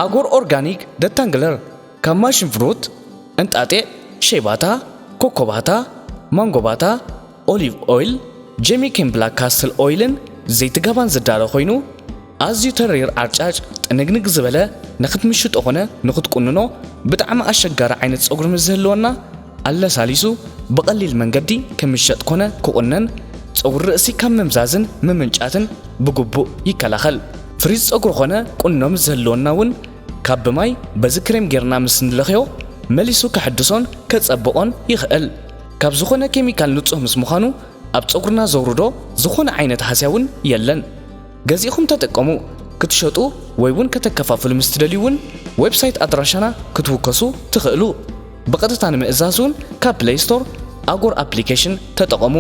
ኣጎር ኦርጋኒክ ደታንግለር ካብ ማሽን ፍሩት፣ እንጣጢዕ፣ ሸይባታ፣ ኮኮባታ፣ ማንጎባታ፣ ኦሊቭ ኦይል፣ ጀሚኬን ብላክ ካስትል ኦይልን ዘይቲ ጋባን ዝዳለ ኮይኑ፣ ኣዝዩ ተሪር ዓርጫጭ ጥንግንግ ዝበለ ንኽትምሽጦ ኾነ ንኽትቁንኖ ብጣዕሚ ኣሸጋሪ ዓይነት ጸጉሪ ምስ ዝህልወና፣ ኣለሳሊሱ ብቐሊል መንገዲ ክምሸጥ ኮነ ክቑነን፣ ጸጉሪ ርእሲ ካብ ምምዛዝን ምምንጫትን ብግቡእ ይከላኸል። ፍሪዝ ጸጉሪ ኾነ ቁኖ ምስ ዝህልወና እውን ካብ ብማይ በዚ ክሬም ጌርና ምስ ንለኽዮ መሊሱ ከሐድሶን ከጸብቖን ይኽእል። ካብ ዝኾነ ኬሚካል ንጹህ ምስ ምዃኑ ኣብ ጸጉርና ዘውርዶ ዝኾነ ዓይነት ሃስያ እውን የለን። ገዚእኹም ተጠቀሙ። ክትሸጡ ወይ እውን ከተከፋፍሉ ምስ ትደልዩ እውን ዌብሳይት ኣድራሻና ክትውከሱ ትኽእሉ። ብቐጥታ ንምእዛዝ እውን ካብ ፕለይ ስቶር ኣጎር ኣፕሊኬሽን ተጠቐሙ።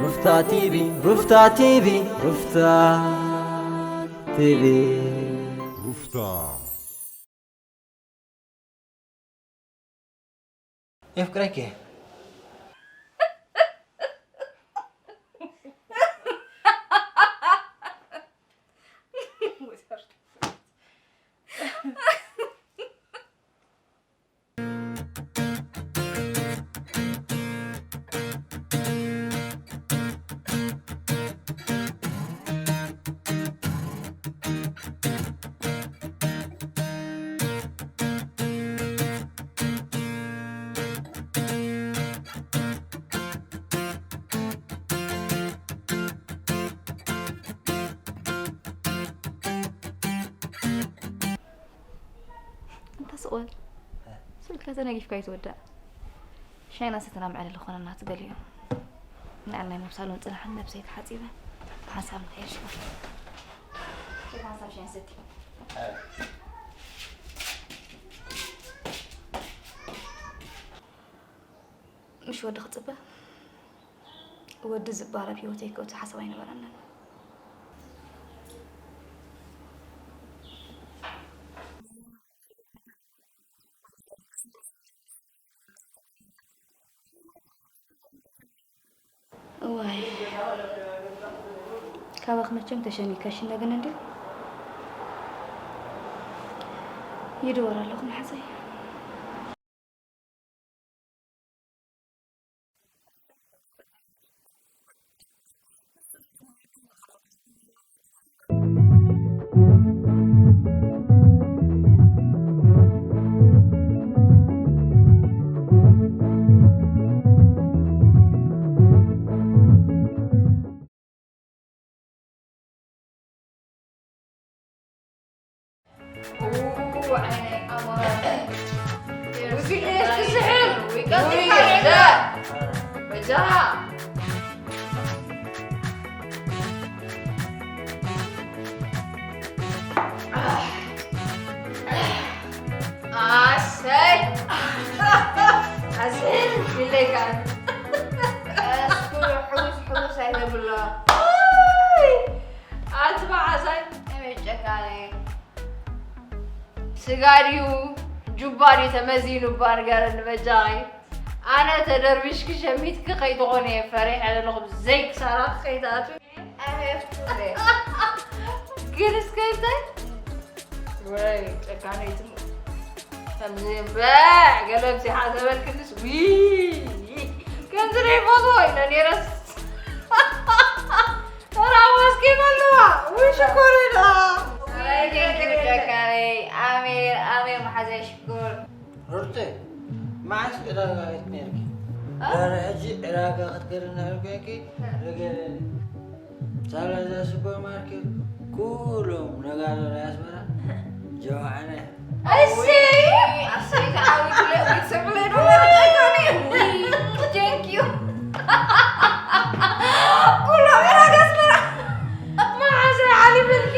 ሩፍታ ቲቪ፣ ሩፍታ ቲቪ፣ ሩፍታ ቲቪ። ሩፍታ። የፍቅረኪ። እንተ ስቕ በል። ስቕ ኢልካ ተነጊፍካ ኣይትወዳእ። ሻሂና ሰተና መዕለሊ ክኾነና ትደልዮ። ንዓል ናይ ናብ ሳሎን ጽናሕን ነብሰይ ተሓጺበ ብሓንሳብ ንኸይድ ሽኮር። ከይድ ሓንሳብ ሻሂ ንሰቲ። ምሽ ወዲ ክጽበ? ወዲ ዝበሃል ኣብ ህይወተይ ከእቱ ሓሳብ ኣይነበረንን። እዋይ፣ ካባኽ መቸም ተሸሚከ ሽነግን እንድዩ። ይድወር ኣለኹ መሓዘይ። ኣሰይ ኣሰይ ኢለካ። እስኩ ሕውስ ሕውስ ኣይተብሎ። ኣቲ መዓዛይ ከመይ ጨካነ። ስጋ ድዩ ጁባ ድዩ ተመዚኑ እባ ንገረኒ በጃኺ። ኣነ ተደርቢሽኪ ሸሚትኪ ከይትኾኒ እየ ፈሪሐ ዘለኹ። ብዘይ ክሳራ ከይትኣትዊ። ኣይ፣ ኣይ፣ ኣይ። ግን እስከ እንታይ? ወይ ጨካነይቲ ሞ። ከምዚ እምበዕ ገለ ብዚሓ ዘበልክንስ፣ ዊ፣ ከምዚ ናይ ፎቶ ኢለ ነይረስ። ተራወስኪ ኣለዋ። ውይ፣ ሽኮሪና። ወይ፣ thank you ጨካነይ። ኣሜን፣ ኣሜን፣ መሓዛይ ሽኮር። ሩተይ፣ መዓስ ዕዳጋ ኸይድኪ ነይርኪ? አ? ድሕሪ ሕጂ ዕዳጋ ክትከዲ እንድሕር ኮይንኪ፣ አ። ንገርኒ። ሳላ እዛ ሱፐርማርኬት ኩሎም ነጋዶ ናይ ኣስመራ ጀማዕና እያ። እሰይ! እሰይ፣ ተዓዊትለ፣ ቤተሰብለ ዶ መረቀካኒ? ውይ፣ thank you። ኩሎም ዕዳጋ ኣስመራ። መዓስ ዓሊምልኪ?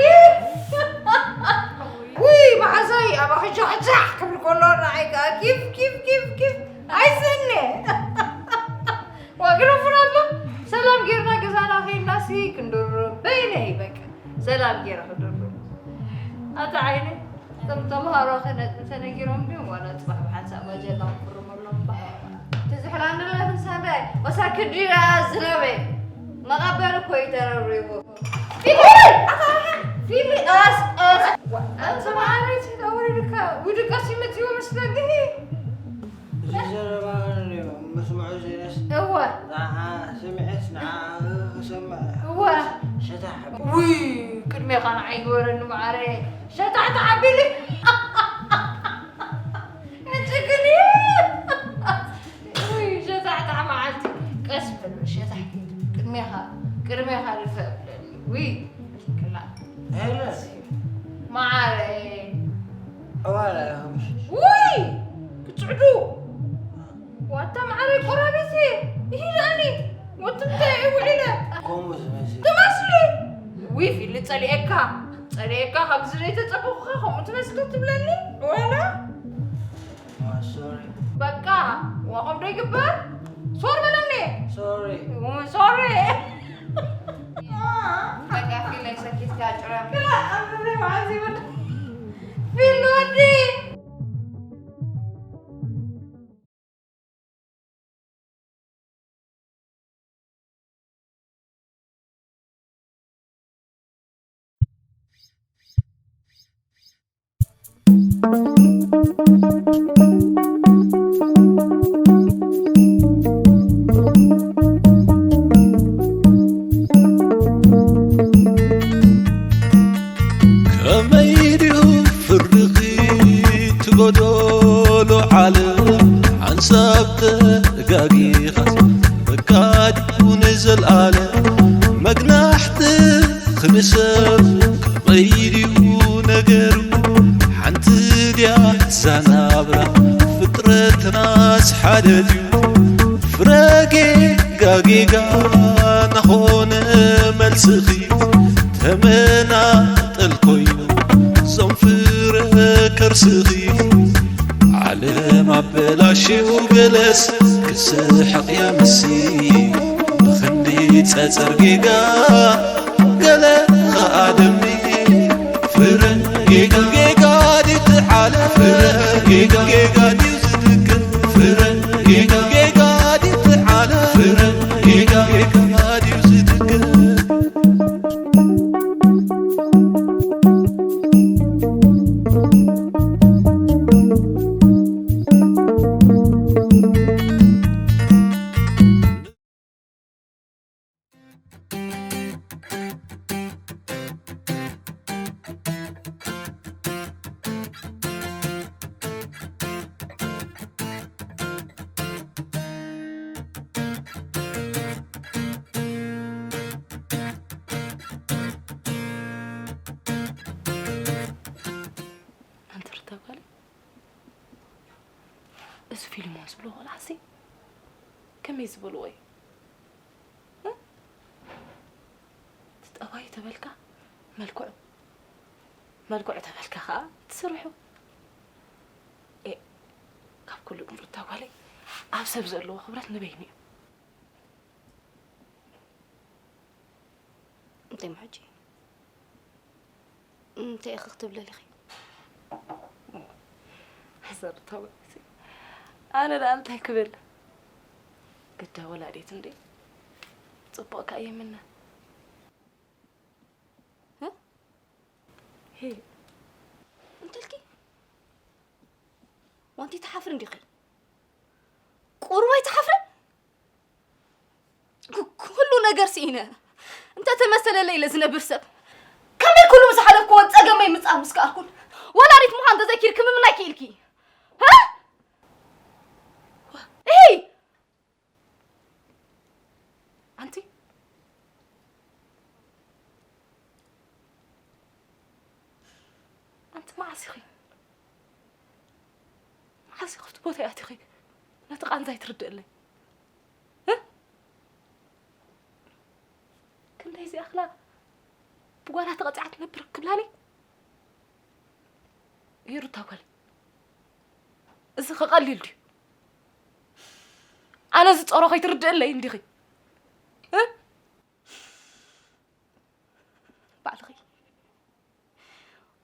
ውይ፣ መዓዛይ፣ ኣባኺ ጃሕጃሕ ክብል ከሎ ንዓይ ከኣ ኪፍ፣ ኪፍ፣ ኪፍ፣ ኪፍ። ኣይስእነ። ዋግረፉን ኣሎ። ሰላም ጌርና ገዛና ኸይድናሲ ክንድርም። በይነይ በቃ። ሰላም ጌረ ክድርም። ኣታ ዓይነይ፣ እቶም ተምሃሮ ኸ ነጥቢ ተነጊሮም ድዮም? ዋላ ጽባሕ ብሓንሳእ ባጀላ ክፍርመሎም እባ። ትዝሕላኒ ኣለኽን ሳንዳይ። ወሳ ክዲ ደኣ ዝናበይ። መቐበሪ እኮ እዩ ተረብሪቡ። ፊት ፊሊ ቀስ ቀስ። ዋ፣ ኣንተ ማዕረይ ተወሪድካ፣ ውድቀት ይመጽዎ መስለኒ። እዚ ዘረባ ኸነድዮ፣ መስምዑ ዘይነስ። እወ። ንዓ ስምዒት፣ ንዓ ክሰምዕ። እወ። ሸታሕ። ውይ፣ ቅድሜኻ ንዓይ ግበረኒ ማዕረይ። ሸታሕ ተዓቢሊ። ሕጂ ግን እዩ። ውይ፣ ሸታሕ ተዓ መዓልቲ። ቀስ በል ሸታሕ። ቅድሜኻ፣ ቅድሜኻ ድፈእ ብለኒ። ውይ፣ ክላ። ሄሎ። ማዓረይ። ኣዋላ ኢኹም። ውይ! ክትስዕዱ! ዋታ ማዓረይ ቆራቢት እየ። ይሂ ደኣኒ። ወትምታይ እየ ውዒለ። ከምኡ ዝመስል። ትመስሊ። ውይ ፊሊ ጸሊኤካ። ጸሊኤካ ከምዚ ዘይተጸበኹኻ ከምኡ ትመስል ትብለኒ። ዋላ? ሶሪ። በቃ፣ ዋኾም ዶ ይግበር? ሶር በለኒ። ሶሪ። ሶሪ። በቃ፣ ፊለይ ሰኪትካ ጭራ። ክላ፣ ኣብ ምድሪ መዓዝ ይወድ? ፊል ወዲ። ከመይ ድዩ ፍርድኺ ትጎደሎ ዓለም ሓንሳብ ተጋጊኻስ በቃ ድዩ ንዘልኣለም መግናሕትኺ ንሰብ ከመይ ድዩ ነገሩ ሓንቲ ድያ እዛ ናብራ ፍጥረትናስ ሓደ ድዩ ፍረ ጌጋ ጌጋ ናኾነ መልስኺ ተመናጠል ኮይኑ ዞም ፍረ ከርስኺ ዓለም ኣበላሽው ገለስ ክስሕቕ የምሲ ብኽንዲ ጸጸር ጌጋ ገለ ኸኣ ደሚ ፍረ ጌጋ ጌጋ ድትዓለ ፍረ ጌጋ ጌጋ ድዩ ዝትክል ፍረ ጌጋ ጌጋ ድትዓለ ፍረ ጌጋ ጌጋ ድዩ ዝትክል ኣንቲ ሩታ ጓለይ፣ እዚ ፊልሞን ዝብሎ ቆልዓሲ ከመይ ዝበልዎ እዩ? እ? እቲ ጠባዩ ተበልካ መልክዑ፣ መልክዑ ተበልካ ኸዓ እቲ ስርሑ። ኤ፣ ካብ ኩሉ ግን ሩታ ጓለይ ኣብ ሰብ ዘለዎ ክብረት ንበይኑ እዩ። እንታይ እሞ ሕጂ? እንታይ ኢኺ ክትብሊ ኣሊኺ? ሕሰር ተወሲ። ኣነ ደኣ እንታይ ክብል? ግዳ ወላዲት እንዴ? ጽቡቕ ከኣ የምነ። እ? ሄ። እንተልኪ? ዋንቲ ትሓፍሪ እንዲኺ? ቁሩብ ኣይትሓፍርን? ኩ-፣ ኩሉ ነገር ስኢነ። እንተ ተመሰለለይ ኢለ ዝነብር ሰብ። ከመይ ኩሉ ዝሓለፍክዎን ጸገመይ ምጻር ምስ ከኣልኩን፣ ወላዲት ምዃን ተዘኪርኪ ምምናይ ክኢልኪ? ሃ? እሂ! ኣንቲ? ኣንቲ መዓስ ኢኺ? መዓስ ኢኺ ኣብቲ ቦታይ ኣቲኺ ነቲ ቃንዛይ ትርድእለይ? እ? ክንደይ ዝኣኽላ ብጓና ተቐጺዓ ትነብር ክብላኒ? ይሩታ ጓል፣ እዚ ኸቐሊል ድዩ? ኣነ ዝጸሮ ኸይትርድእለይ እንዲኺ? እ? ባዕልኺ፣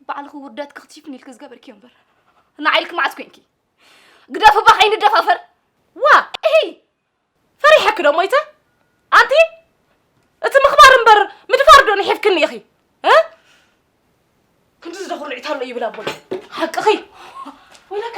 ባዕልኺ ውርደትኪ ክትሽፍኒ ኢልኪ ዝገበርክዮ እምበር፣ ንዓይ ኢልኪ መዓስ ኮንኪ? ግደፊ እባ ከይንደፋፈር። ዋ! እሂ! ፈሪሐኪ ዶ ሞይተ? ኣንቲ! እቲ ምኽባር እምበር ምድፋር ዶ ንሒፍክኒ ኢኺ? እ? ኣሎ ይብል ኣቦይ። ሓቅኺ። ወይለከ።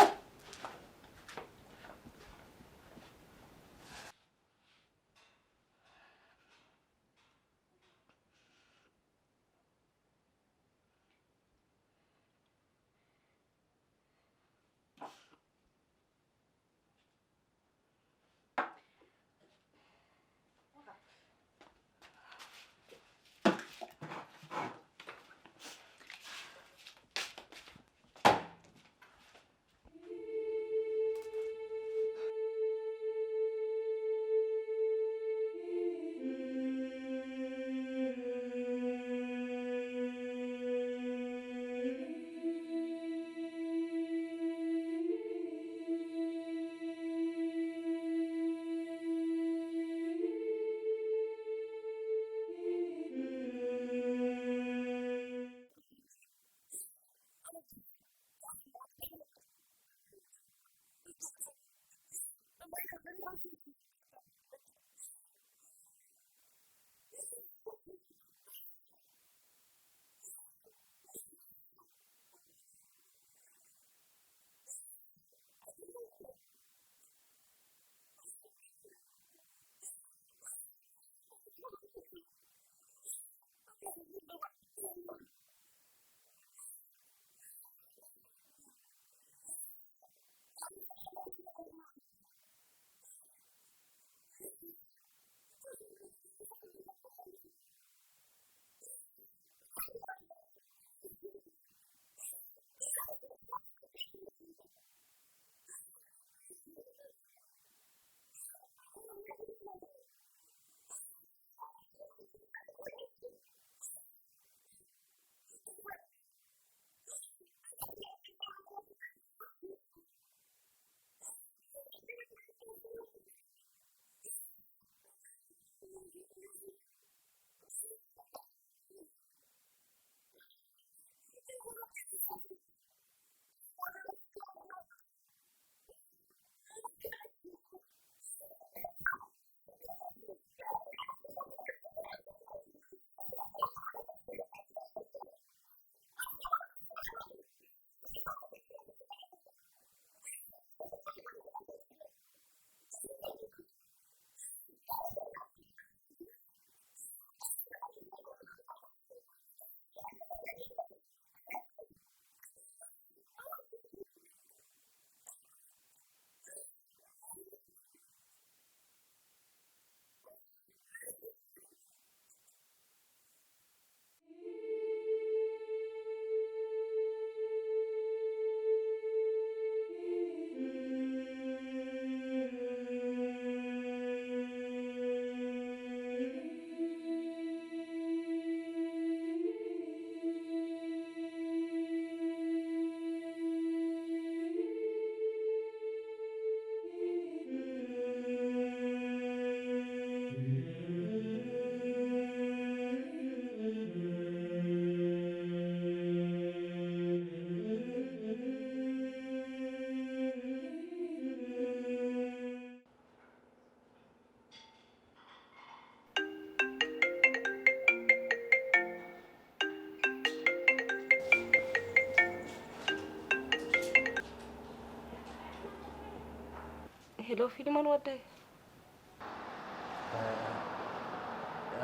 ሄሎ ፊልሞን ወደይ።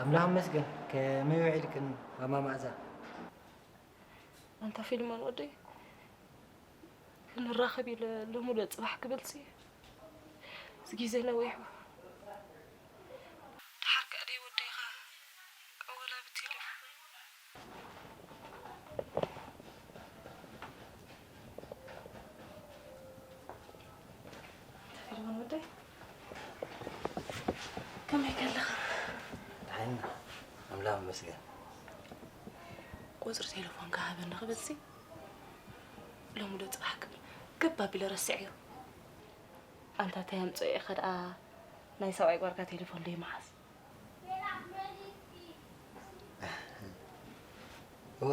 ኣምላኽ ይመስገን። ከመይ ውዒልክን ማማ መኣዛ? ኣንታ ፊልሞን ወደይ፣ ክንራኸብ ኢለ ሎሚ ዶ ጽባሕ ክብልሲ፣ እዚ ግዜ ነዊሑ። ደሓር ከኣ ደይ ወደይኻ ኣወላ ብቴሌፎን። ፊልሞን ወደይ፣ ከመይ ከለኻ? ደሓን፣ ኣምላኽ ይመስገን። ቁጽሪ ቴሌፎንካ ሃበኒ ክብልሲ፣ ሎሚ ዶ ጽባሕ ክብል ገብ ኣቢለ ረሲዐዮ። ኣንታ እንታይ ኣምጽኦ ኢኻ ደኣ ናይ ሰብኣይ ጓልካ ቴሌፎን ደይምሓዝ? እወ፣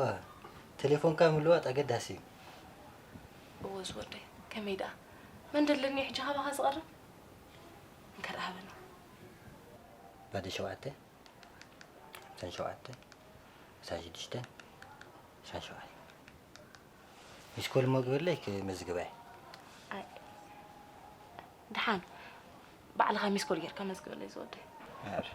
ቴሌፎንካ ምልዋጥ ኣገዳሲ እዩ። እወ ዝወደይ፣ ከመይ ደኣ? መን ደለኒ ሕጂ ካባኻ ዝቐርብ? እንካ ደኣ ሃበኒ። ባዶ ሸውዓተ፣ ሓምሳን ሸውዓተ፣ ሓምሳን ሽዱሽተ፣ ዕስራን ሸውዓተ። ሚስኮል እሞ ግበረለይ ክመዝግባ እየ። ኣይ፣ ደሓን ባዕልኻ ሚስኮል ጌርካ መዝግበለይ ዝወደይ። ኣረ።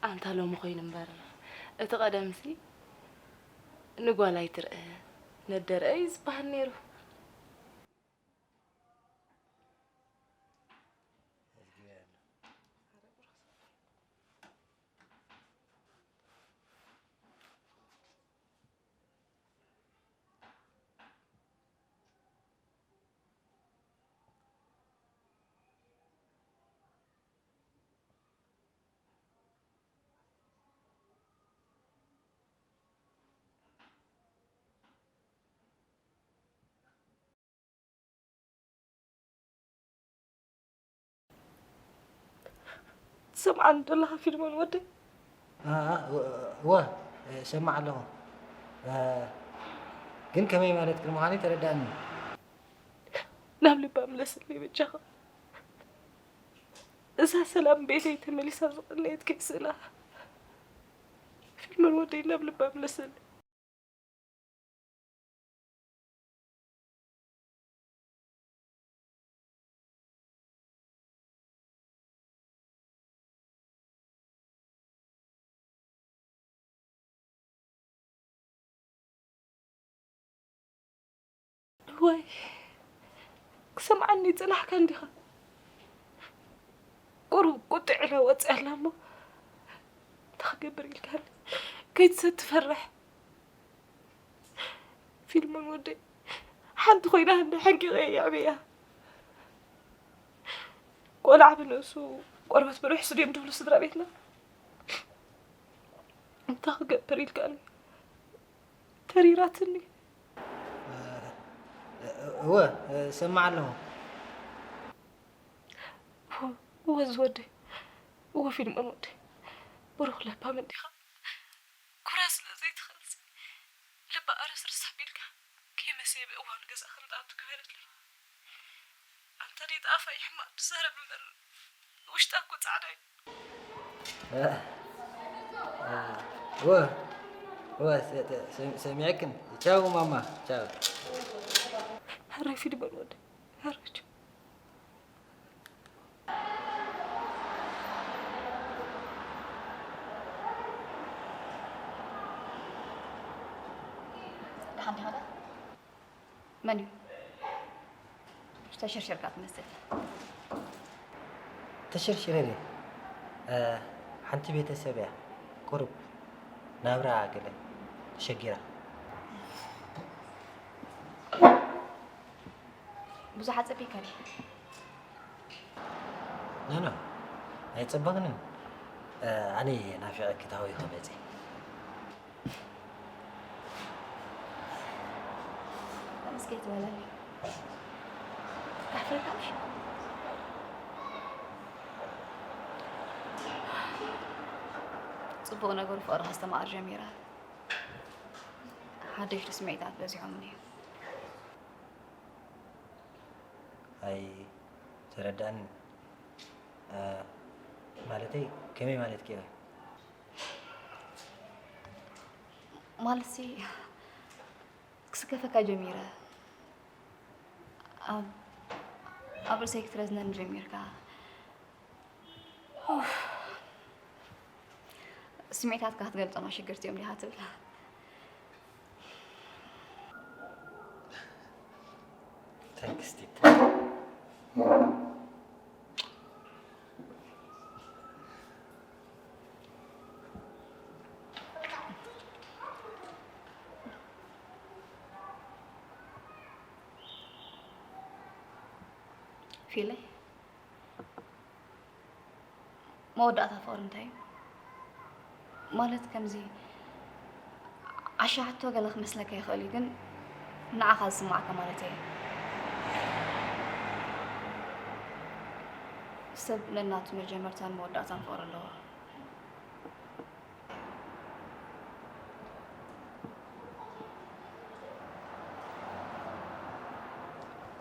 ኣንታ ሎሚ ኮይኑ እምበር፣ እቲ ቀደምሲ ንጓል ኣይትርእ ነደርአ እዩ ዝበሃል ነይሩ። ትሰምዓኒ ዶ ኣለኻ ፊልሞን ወደይ? እ፣ እ፣ እወ፣ እሰምዕ ኣለኹ። እ፣ ግን ከመይ ማለት ግን ምዃነይ ተረዳእኒ። ናብ ልባ ምለሰለይ በጃኻ። እዛ ሰላም ቤተይ ተመሊሳ ዝቐነየት ከይስእና። ፊልሞን ወደይ ናብ ልባ ምለሰለይ። ዋይ፣ ክሰምዓኒ ይጸናሕካ እንዲኻ። ቁሩብ ቁጥዕ ኢላ ወጺኣ ኣላ እሞ፣ እንታይ ክገብር ኢልካኒ? ከይትሰቲ ትፈርሕ። ፊልሞን ወደይ፣ ሓንቲ ኮይና እንደ ሓንቂቐ የዕብያ። ቆልዓ ብንእሱ ቆርበት ብርሕሱ ድዮም ትብሉ ስድራ ቤትና? እንታይ ክገብር ኢልካኒ? ተሪራትኒ። እወ፣ እሰምዕ ኣለኹ። እወ፣ እወ ዝወደይ፣ እወ ፊልሞን ወደይ፣ ብሩኽ ለባም እንዲኻ። ኩራ ስለ ዘይትኽእልሲ፣ ልባ ኣረስርስ ኣቢልካ፣ ከይመሰየ ብእዋኑ ገዛ ከም ትኣቱ ግበረለይ። ኣንታ ደይ ጣፋ ይሕማቕ ትዛረብ እምበር፣ ውሽጣ እኮ ጻዕዳ እዩ። እ፣ እ፣ እወ፣ እወ፣ ሰ-፣ ሰ-፣ ሰሚዐክን። ቻው ማማ፣ ቻው። ሕራይ ፊልሞን ወደይ፣ ሕራይ ቻው። ደሓን ዲኻ? መን እዩ? ተሸርሸርካ ትመስል። ተሸርሽረ ድየ? እ፣ ሓንቲ ቤተሰብ እያ። ቁሩብ ናብራ ገለ ተሸጊራ። ብዙሕ ኣጸቢካ ድዩ? ኖ፣ ኖ፣ ኣይጸበኽንን። እ፣ ኣነ እየ ናፊቐኪ ተሃዊኹ መጺእ። እስኪ ትበለኒ። ካሕፍረካ ምሽ? ጽቡቕ ነገሩ ፍቕሪ ከስተማቕር ጀሚራ። ሓደሽቲ ስምዒታት በዚሖምኒ እዮም። ኣይተረድኣንን። እ፣ ማለተይ ከመይ ማለትኪ ኢኺ? ማለትሲ ክስከፈካ ጀሚረ። ኣብ፣ ኣብ ርእሰይ ክትረዝነኒ ጀሚርካ። ኡፍ። ስምዒታትካ ክትገልጾም ኣሸገርቲ እዮም ዲኻ ትብል? Thanks, Tito. ፊለ፣ መወዳእታ ፍቕሪ እንታይ እዩ? ማለት ከምዚ ዓሻ ሕቶ ገለ ክመስለካ ይኽእል እዩ፣ ግን ንዓኻ ዝስማዓካ ማለት እየ። ሰብ ነናቱ መጀመርታን መወዳእታን ፍቕሪ ኣለዎ።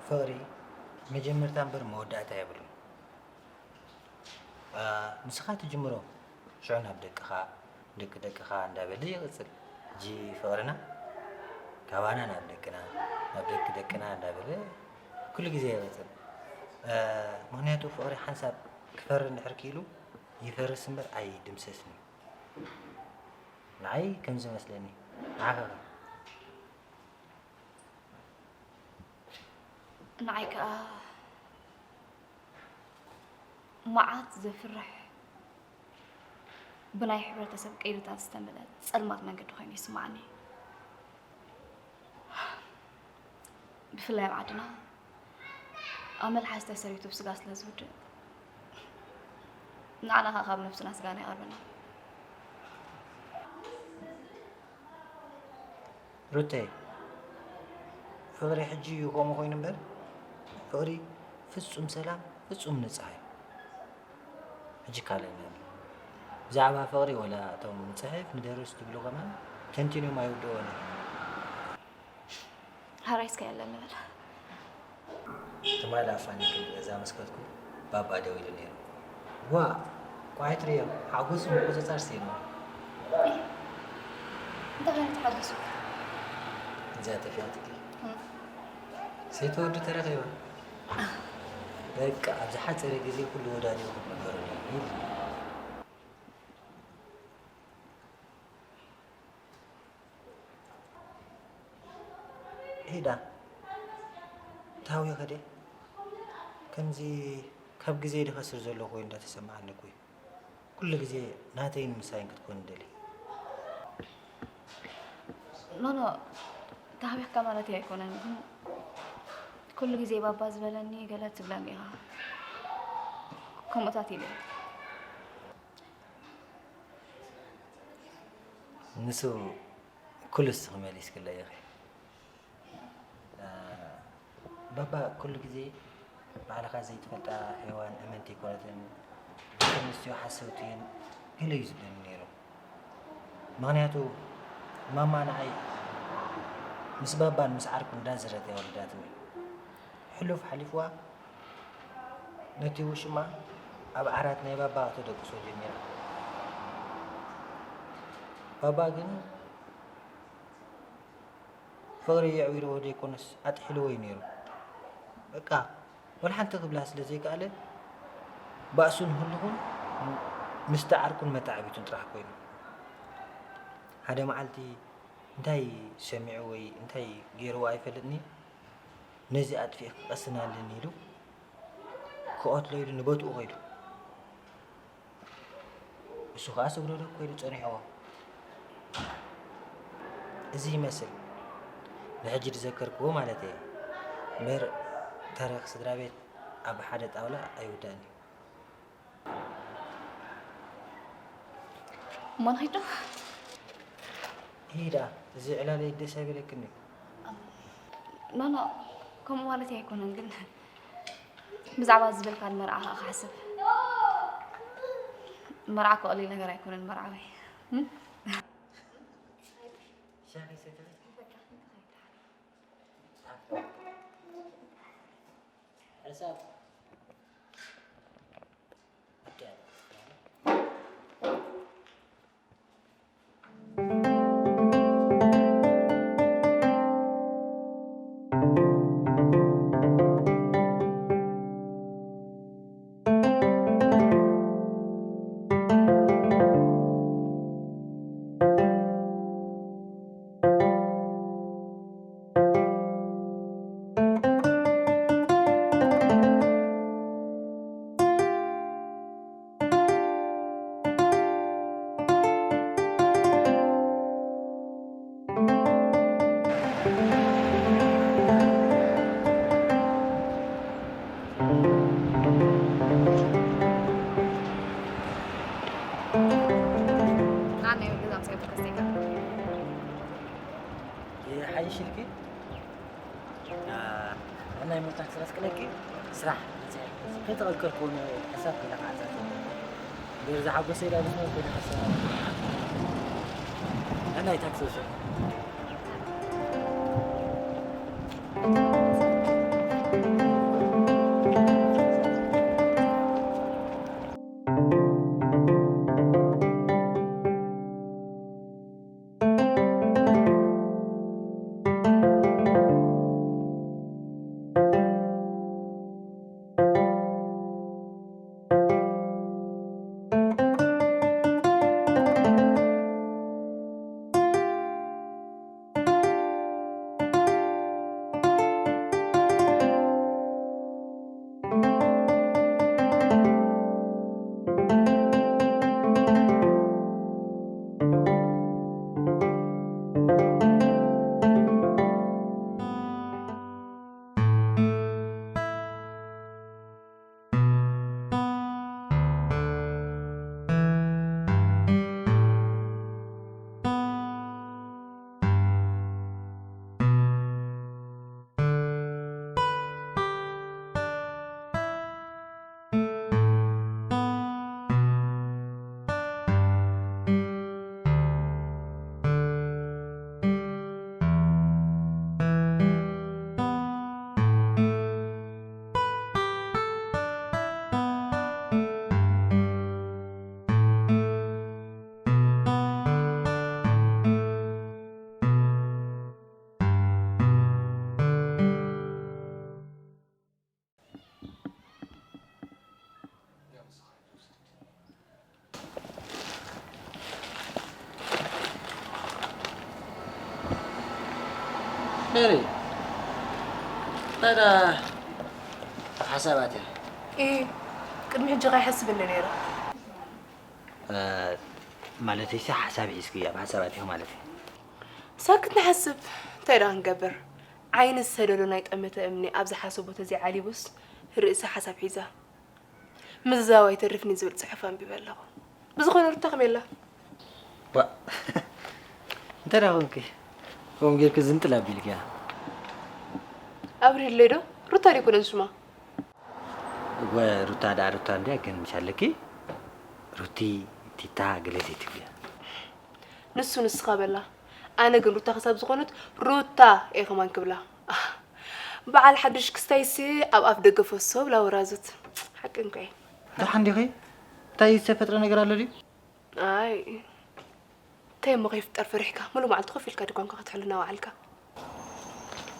ፍቕሪ መጀመርታ እምበር መወዳእታ የብሉን። አ፣ ንስኻ ትጅምሮ፣ ሽዑ ናብ ደቅኻ፣ ደቂ ደቅኻ እንዳበለ ይቕጽል። ሕጂ ፍቕርና ካባና ናብ ደቅና፣ ናብ ደቂ ደቅና እንዳበለ ኩሉ ግዜ ይቕጽል። አ፣ ምኽንያቱ ፍቕሪ ሓንሳብ ክፈሪ እንድሕር ክኢሉ ይፈርስ እምበር ኣይድምሰስን እዩ። ንዓይ ከምዚ መስለኒ። ንዓኻ ከ? ንዓይ ከኣ መዓት ዘፍርሕ ብናይ ሕብረተሰብ ቀይድታት ዝተመልአ ጸልማት መንገዲ ኮይኑ ይስምዓኒ። ብፍላይ ኣብ ዓድና ኣመል ሓዝ ተሰሪቱ ብስጋ ስለ ዝውድእ ንዓና ከኣ ካብ ነብስና ስጋና ይቐርበና። ሩተይ፣ ፍቕሪ ሕጂ እዩ ከምኡ ኮይኑ እምበር፣ ፍቕሪ ፍጹም ሰላም፣ ፍጹም ንጽሃ እዩ። ሕጂ ካልእ ነገር። ብዛዕባ ፍቕሪ ወላ እቶም ንጽሕፍ ንደርስ ትብሉ ከማን ተንቲኖም ኣይውድኦን እዮም። ሃራይስካ የለን ንበል። ትማሊ ኣፋኒክኒ ገዛ ምስ ከድኩ ባባ ደው ኢሉ ነይሩ። ዋእ! ቋይ ትርእዮ፣ ሓጎሱ ምቁጽጻር ስኢኑ። እንታይ ዓይነት ሓጎሱ? እዚኣ ተፊኣትኪ። እም። ሰይቲ ወዱ ተረኺባ። በቃ፣ ኣብ ዝሓጸረ ግዜ ኩሉ ወዳዲኡ ክትነገሩኒ ኢሉ። ሄዳ፣ ታውዮ ከደ፣ ከምዚ ካብ ግዜ ድኸስር ዘሎ ኮይኑ እንዳተሰማዓኒ እኮ እዩ። ኩሉ ግዜ ናተይን ምሳይን ክትኮን ደሊ። ኖኖ፣ ተሃቢኽካ ማለት ኣይኮነን፣ ግን ኩሉ ግዜ ባባ ዝበለኒ ገለ ትብለኒ ኢኻ። ከምኡታት ኢለ። ንሱ ኩሉ እስኺ መሊስክለይ ኢኺ። እ፣ ባባ ኩሉ ግዜ ባዕልኻ ዘይትፈልጣ ሄዋን እመንቲ ኣይኮነትን፣ ደቂ ኣንስትዮ ሓሰውቲ እየን ገለ እዩ ዝብለኒ ነይሩ። ምኽንያቱ ማማ ንዓይ ምስ ባባን ምስ ዓርኩን እንዳዘረት እያ ወሊዳትኒ። ሕሉፍ ሓሊፍዋ ነቲ ውሽማ ኣብ ዓራት ናይ ባባ ከተደቅሶ ጀሚራ። ባባ ግን ፍቕሪ የዕዊርዎ ዘይኮነስ ኣጥሒልዎ እዩ ነይሩ። በቃ፣ ወላ ሓንቲ ክብላ ስለ ዘይከኣለ፣ ባእሱን ህልኹን ምስቲ ዓርኩን መተዓቢቱን ጥራሕ ኮይኑ። ሓደ መዓልቲ እንታይ ሰሚዑ ወይ እንታይ ገይርዎ ኣይፈልጥን እዩ፣ ነዚ ኣጥፊኤ ክቐስን ኣለኒ ኢሉ ክቐትሎ ኢሉ ንቦትኡ ከይዱ። እሱ ኸኣ ስግረዶ ኮይኑ ጸኒሕዎ። እዚ ይመስል ንሕጂ ዝዘከርክዎ ማለት እየ። እምበር ታሪኽ ስድራ ቤት ኣብ ሓደ ጣውላ ኣይውዳእን እዩ። እሞ ንኺድ ዶ? ሂዳ፣ እዚ ዕላለይ ደስ ኣይበለክን እዩ። ኖ፣ ኖ፣ ከምኡ ማለተይ ኣይኮነን፣ ግን ብዛዕባ ዝበልካኒ መርዓ ኸኣ ክሓስብ። መርዓ እኮ ቀሊል ነገር ኣይኮነን መርዓወይ። እም? ሻሂ ሰተይ? ሕሳብ። ኣነ ገዛ ምሳይ ተከስቴካ። ይሓይሽልኪ? አ፣ ናይ ሞታክ ስራሕ ክለኪ ስራሕ ከይተቐልቀልኩ ውን ሕሳብ ገለ ክዓጻጽ። ገይር ዝሓጎሰ ኢላ ድማ ገለ ሓሳብ። ናይ ታክሲ ውሰድ። ሜሪ፣ እንታይ ደኣ ሓሳባት እያ? ኢ፣ ቅድሚ ሕጂ ከይሓስብኒ ነይረ። እ፣ ማለተይሲ ሓሳብ ሒዝኪ እያ፣ ብሓሳባት እያ ማለት እዩ። ሳክት ንሓስብ፣ እንታይ ደኣ ክንገብር? ዓይኒ ዝሰደዶ ናይ ጠመተ እምኒ ኣብ ዝሓሰቦ ተዘይዓሊቡስ፣ ርእሲ ሓሳብ ሒዛ። ምዝዛው ኣይተርፍን እዩ ዝብል ጽሑፍ ኣንቢበ ኣለኹ። ብዝኾነ ሩታ ከመይ ኣላ? ባ፣ እንታይ ደኣ ኾንኪ? ከምኡ ጌርኪ ዝንጥል ኣቢልኪያ። ኣብሪህለይ ዶ? ሩታ ደይኮነን ሽማ? እወ፣ ሩታ ደኣ ሩታ እንድያ፣ ግን ምሽ ኣለኪ ሩቲ፣ ቲታ፣ ገለ ዘይትብልያ። ንሱ ንስኻ በላ። ኣነ ግን ሩታ ክሳብ ዝኾነት ሩታ እየ ከማን ክብላ። ኣህ፣ በዓል ሓድሽ ክስታይሲ ኣብ ኣፍ ደገ ፈሶ ብላ ወራዙት። ሓቂ እንኳ እዩ። ደሓን ዲኺ? እንታይ ዝተፈጥረ ነገር ኣሎ ድዩ? ኣይ፣ እንታይ እሞ ከይፍጠር ፈሪሕካ? ሙሉ መዓልቲ ኮፍ ኢልካ ድኳንካ ክትሕሉ እናወዓልካ።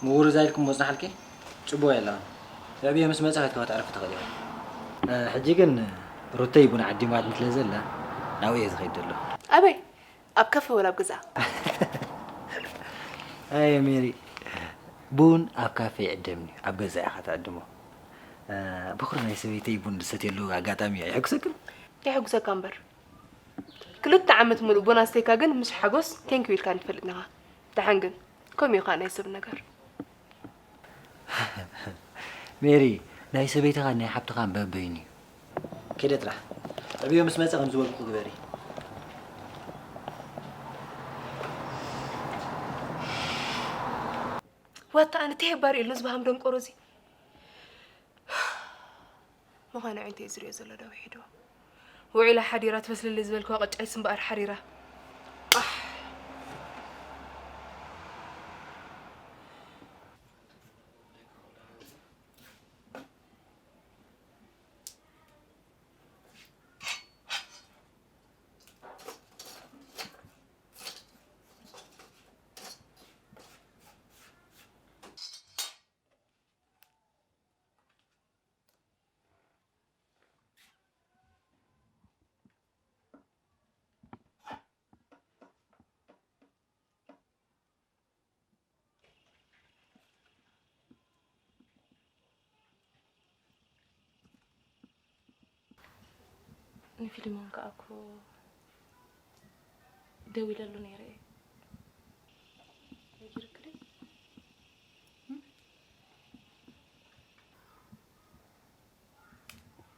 ምውርዛ ኢልኩም መጽናሓልኪ? ጽቡቕ የላ። ዕብየ ምስ መጸ ከይትከዋ ተዕርፊ ትኽእል ኢኻ። እ፣ ሕጂ ግን ሩተይ ቡን ዓዲማትኒ ስለ ዘላ ናብኡ እየ ዝኸይድ ዘሎ። ኣበይ? ኣብ ካፈ ወላ ኣብ ገዛ? ኣየ ሜሪ፣ ቡን ኣብ ካፈ ይዕደምኒ፣ ኣብ ገዛ ኢኻ ትዕድሞ። እ፣ በኹሪ ናይ ሰበይተይ ቡን ዝሰትየሉ ኣጋጣሚ የሕጉሰክን? የሕጉሰካ እምበር። ክልተ ዓመት ሙሉእ ቡን ኣስተይካ ግን ምስ ሓጎስ ቴንኪው ኢልካኒ ትፈልጥ ኢኻ። ደሓን ግን ከምኡ እዩ ኸኣ ናይ ሰብ ነገር። ሜሪ፣ ናይ ሰበይትኻን ናይ ሓብትኻን በበይኑ እዩ። ከይደ ጥራሕ። ዕብዮ ምስ መጸ ከም ዝበልኩ ግበሪ። ዋታ ኣነ ተሄባሪ ኢሉ ዝባሃም ደንቆሮ እዚ። ምዃነ ዓይንተይ ዝሪኦ ዘሎ ዶ ውሒድዎ? ውዒላ ሓዲራ ትመስለለይ ዝበልክዋ ቅጫይስ እምበኣር ሓሪራ። ኣሕ። ንፊልሞን ከኣ እኮ ደዊለሉ ነይረ እየ። ነጊርኪ ድዩ?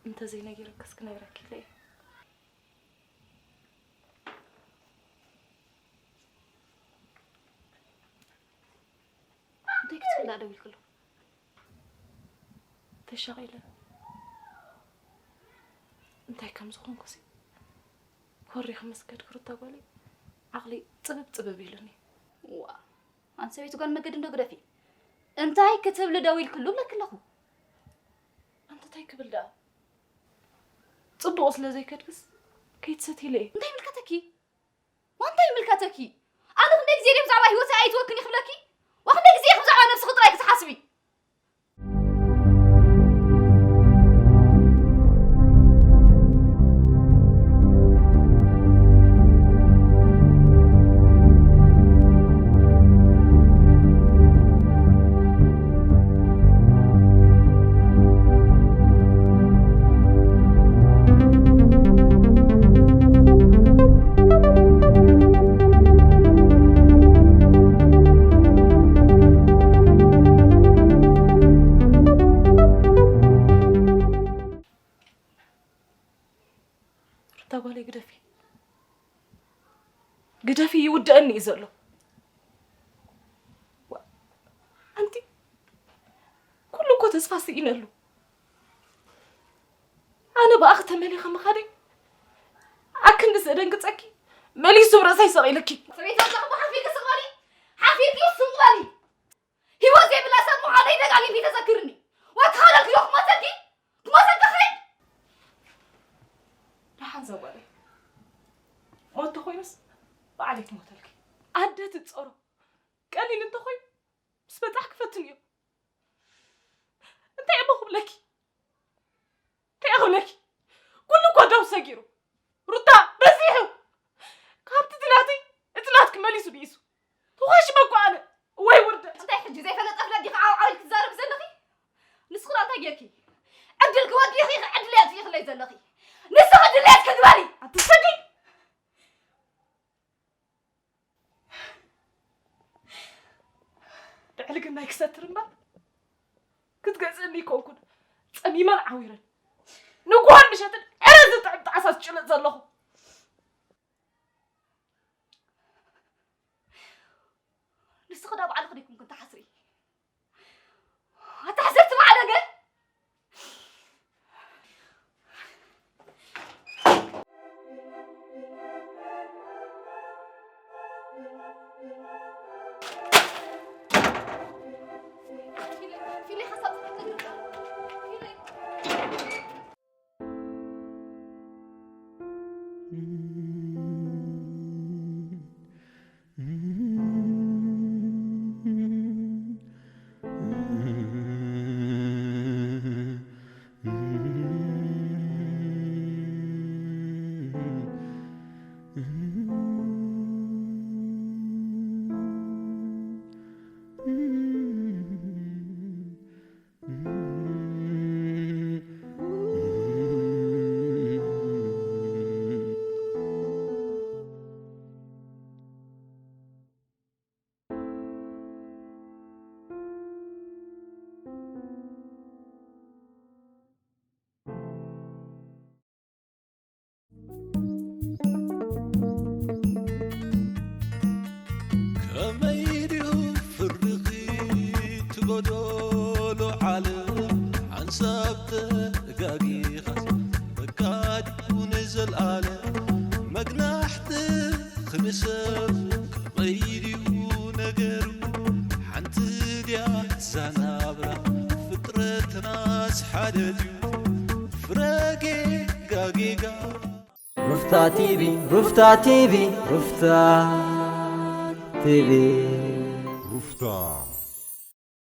እንተዘይነጊረክስ ክነግረኪ ኢለ እየ። እንታይ ክትብል ደኣ ደዊልክሉ? ተሻቒለ። እንታይ ከም ዝኾንኩሲ ኮሪኺ ምስ ከድኪ ሩታ ጓለይ ዓቕሊ ጽብብ ጽብብ ኢሉኒ። ዋ፣ ኣንቲ ሰበይቲ ጓል መገዲ እንዶ ግደፊ። እንታይ ክትብሊ ደዊልክሉ እብለኪ ኣለኹ። ኣንቲ እንታይ ክብል ደኣ? ጽቡቕ ስለ ዘይከድክስ ከይትሰቲ ኢለ እየ። እንታይ ይምልከተኪ? ዋንታይ ይምልከተኪ? ኣነ ክንደይ ግዜ ድየ ብዛዕባ ህይወተይ ኣይትወክኒ ክብለኪ? ወክንደይ ግዜ ኢኺ ብዛዕባ ነብስኺ ጥራይ ክትሓስቢ? ሩታ ጓለይ ግደፊ፣ ግደፊ፣ ይውድአኒ እዩ ዘሎ። ዋ፣ ኣንቲ ኩሉ እኮ ተስፋ ስኢነሉ። ኣነ ብኣኺ ተመሊኸ ምኻደይ ኣክንዲ ዘደንግጸኪ መሊሱ ብርእሰይ ሰቒልኪ። ሰበይቲ ኣለኹ፣ ሓፊርኪ ስቕ በሊ፣ ሓፊርኪ ስቕ በሊ። ህይወት ዘይብላ ሰብ ምዃነይ ደጋጊምኪ ተዘክርኒ። ወይ ክኸደልኪ ዶ ክሞተልኪ? ክሞተልኪ ኸይ? ደሓን ዘጓለይ። ሞት ተኾይኑስ ባዕለይ ክሞተልኪ። ኣደ ትጸሮ። ቀሊል እንተኾይኑ ምስ በጻሕኪ ፈትንዮ። እንታይ እሞ ክብለኪ? እንታይ ክብለኪ? ኩሉ እኮ ደው ሰጊሩ። ሩታ፣ በዚሑ። ካብቲ እቲ ናተይ፣ እቲ ናትኪ መሊሱ ብኢሱ። ተኾሽመ እኮ ኣነ። ወይ ውርደት። እንታይ ሕጂ ጠፍለ ዲኺ ዓው ዓው ኢልኪ ትዛረቢ ዘለኺ? ንስኺ ደኣ እንታይ ጌርኪ? ዕድል ክወዲ ኢኺ፣ ዕድል የጥፊእክለይ ዘለኺ። ንስኺ ድሌትኪ ግበሪ። ኣትሰዲ። ብዕልግናይ ክሰትር እምበር ክትገዝእኒ ይኮንኩን ጸሚመን ዓዊረን ንጉሆን ምሸትን ዕረ ዝጥዕም ጣዕሳ ዝጭልጥ ዘለኹ። ንስኺ ዳ ባዕልኺ ዲኩም ክንትሓስሪ? ኣታ ሕስርቲ ማዕለገ። ከመይ ድዩ ፍርድኺ ትጎዶሎ ዓለም ሓንሳብ ተጋጊኻስ በቃ ድዩ ንዘልኣለም መግናሕትኺ ንሰብ ከመይ ድዩ ነገሩ ሓንቲ ድያ ዛናብራ ፍጥረትናስ ሓደ ድዩ ፍረ ጌጋ ጌጋ ሩፍታ ቲቪ ሩፍታ ቲቪ ሩፍታ ቲቪ